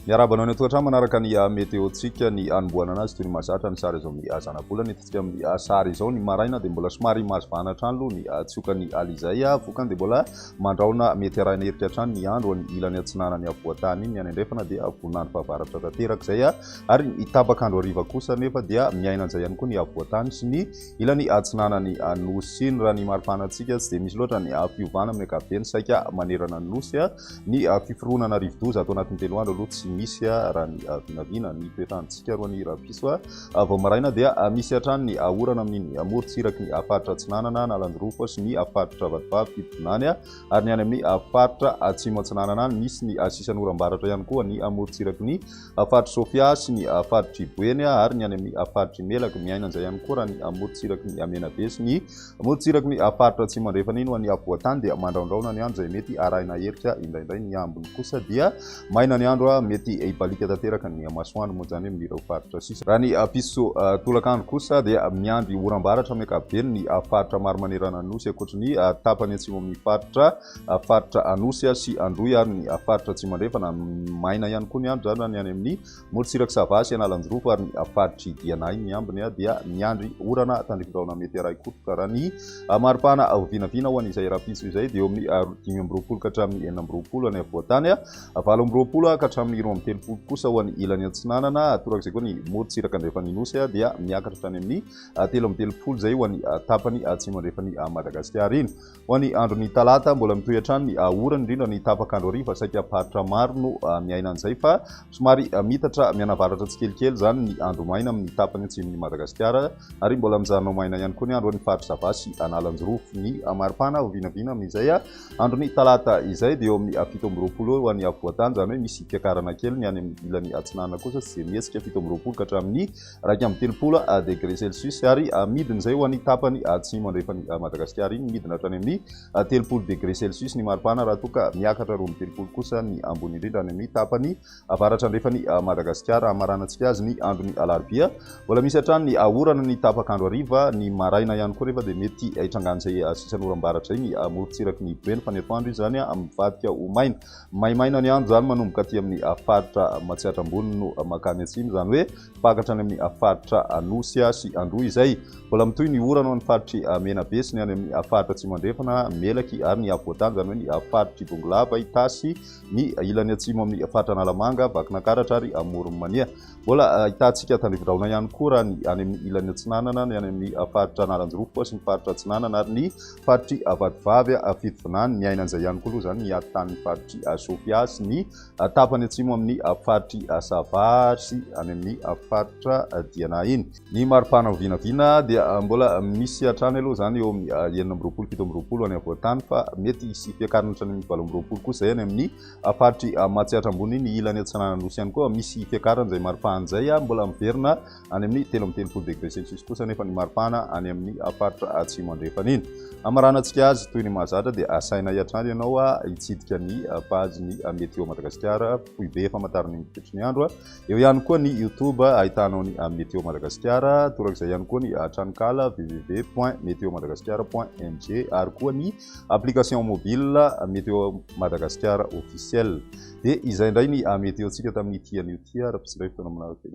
Miarahaba anao any an-tokantrano manaraka ny météo-tsika ny hanombohanana azy toy ny mahazatra ny sary izao amin'ny zanabolana. Hitantsika amin'ny sary izao ny maraina dia mbola somary mahazo vahana hatrany aloha ny tsiokan'ny alizay. Vokany dia mbola mandrahona mety arahina erika hatrany ny andro any ilany atsinanan'ny afovoan-tany iny, ny any andrefana dia voninandro fahavaratra tanteraka izay ary ny tapak'andro hariva kosa anefa dia miaina an'izay ihany koa ny afovoan-tany sy ny ilany atsinanan'ny nosy iny. Raha ny maripanantsika tsy dia misy loatra ny fiovana amin'ny ankapobeny saika manerana ny nosy. Ny fiforonana rivodoza ato anatin'ny 3 andro aloha tsy misy raha ny vinavina ny toetr'androntsika aloha ny rahampitso vao maraina dia misy hatrany ny orana amin'iny morontsiraky ny faritra atsinanana, Analanjirofo sy ny faritra Vatovavy, Fitovinany ary ny any amin'ny faritra atsimo atsinanana any. Misy ny sisan'oram-baratra ihany koa ny morontsiraky ny faritr'i Sofia sy ny faritr'i Boeny ary ny any amin'ny faritr'i Melaky. Miaina an'izay ihany koa raha ny morontsiraky ny Menabe sy ny morontsiraky ny faritra atsimo andrefana iny. Ho an'ny afovoan-tany dia mandraondraona ny andro izay mety arahina herika indraindray. Ny ambiny kosa dia maina ny andro, mety hibaliaka tanteraka ny masoandro moa izany amin'ireo faritra sisa. Raha ny piso tolakandro kosa dia miandry oram-baratra amin'ny ankapobeny ny faritra maro manerana ny Nosy ankoatry ny tapany atsimo amin'ny faritra faritra Anosy sy Androy ary ny faritra Atsimo Andrefana. Maina ihany koa ny andro izany raha ny any amin'ny morontsirak'i Sava sy Analanjirofo ary ny faritr'i Diana iny. Ny ambiny dia miandry orana tandrifin-drahona mety arahi-kotroka. Raha ny maripana vinavina ho an'izay rahampitso izay dia eo amin'ny 25 ka hatramin'ny 26 any afovoan-tany, 28 ka hatramin'ny 32 kosa ho an'ny ilany atsinanana. Torak'izay koa ny morontsiraka andrefan'ny Nosy dia miakatra hatrany amin'ny 33 izay ho an'ny tapany atsimo andrefan'i Madagasikara iny. Ho an'ny andron'ny talata, mbola mitohy hatrany ny orana, indrindra ny tapak'andro hariva. Saika faritra maro no miaina an'izay fa somary miitatra mianavaratra tsikelikely izany ny andro maina amin'ny tapany atsimon'i Madagasikara ary mbola mijanona ho maina ihany koa ny andro any faritra Sava sy Analanjirofo. Ny maripana vinavina amin'izay andron'ny talata izay dia eo amin'ny 27 eo ho an'ny afovoan-tany, izany hoe misy fiakarana kely. Ny any amin'ny ilany atsinanana kosa tsy dia mihetsika, 27 ka hatramin'ny 31 degré celsius ary midina izay ho an'ny tapany atsimo andrefan'i Madagasikara iny, midina hatrany amin'ny 30 degré celsius ny maripana raha toa ka miakatra 32 kosa ny ambony indrindra any amin'ny tapany avaratra andrefan'i Madagasikara. Hamaranantsika azy ny andron'ny alarobia, mbola misy hatrany ny orana ny tapak'andro hariva, ny maraina ihany koa rehefa dia mety hitrangan'izay sisan'oram-baratra izay ny morontsiraky ny Boeny fa ny atoandro izy izany mivadika ho maina. Maimaina ny andro izany manomboka aty amin'ny faritra Matsiatra Ambony no mankany atsimo, izany hoe mpaka hatrany amin'ny faritra Anosy sy Androy izay. Mbola mitohy ny orana ao amin'ny faritr'i Menabe sy ny any amin'ny faritra Atsimo Andrefana, Melaky ary ny afovoan-tany, izany hoe ny faritr'i Bongolava, Itasy, ny ilany atsimo amin'ny faritra Analamanga, Vakinankaratra ary Amoron'i Mania. Mbola ahitantsika tandrifindrahona ihany koa raha ny any amin'ny ilany atsinanana, ny any amin'ny faritra Analanjirofo sy ny faritra Atsinanana ary ny faritr'i Vatovavy, Fitovinany. Miaina an'izay ihany koa aloha izany ny atitan'ny faritr'i Sofia sy ny tapany atsimo amin'ny faritr'i Sava sy any amin'ny faritra Diana iny. Ny maripana vinavina dia mbola misy hatrany aloha izany eo amin'ny 26, 27 any afovoan-tany fa mety hisy fiakarana hatrany amin'ny 28 kosa izay any amin'ny faritr'i Matsiatra Ambony, ny ilany atsinanan'ny Nosy ihany koa misy fiakarana izay maripana izay mbola miverina any amin'ny 33 degré celsius kosa anefa ny maripana any amin'ny faritra atsimo andrefana iny. Hamaranantsika azy toy ny mahazatra dia asainay hatrany ianao hitsidika ny page ny Météo Madagasikara, foibe famantarana ny toetry ny andro. Eo ihany koa ny YouTube ahitanao ny Météo Madagasikara, torak'izay ihany koa ny tranonkala www.meteomadagasikara.mg ary koa ny application mobile Météo Madagasikara officiel. Dia izay indray ny météo-ntsika tamin'ity anio ity, raha-pitsindray fotoana manaraka.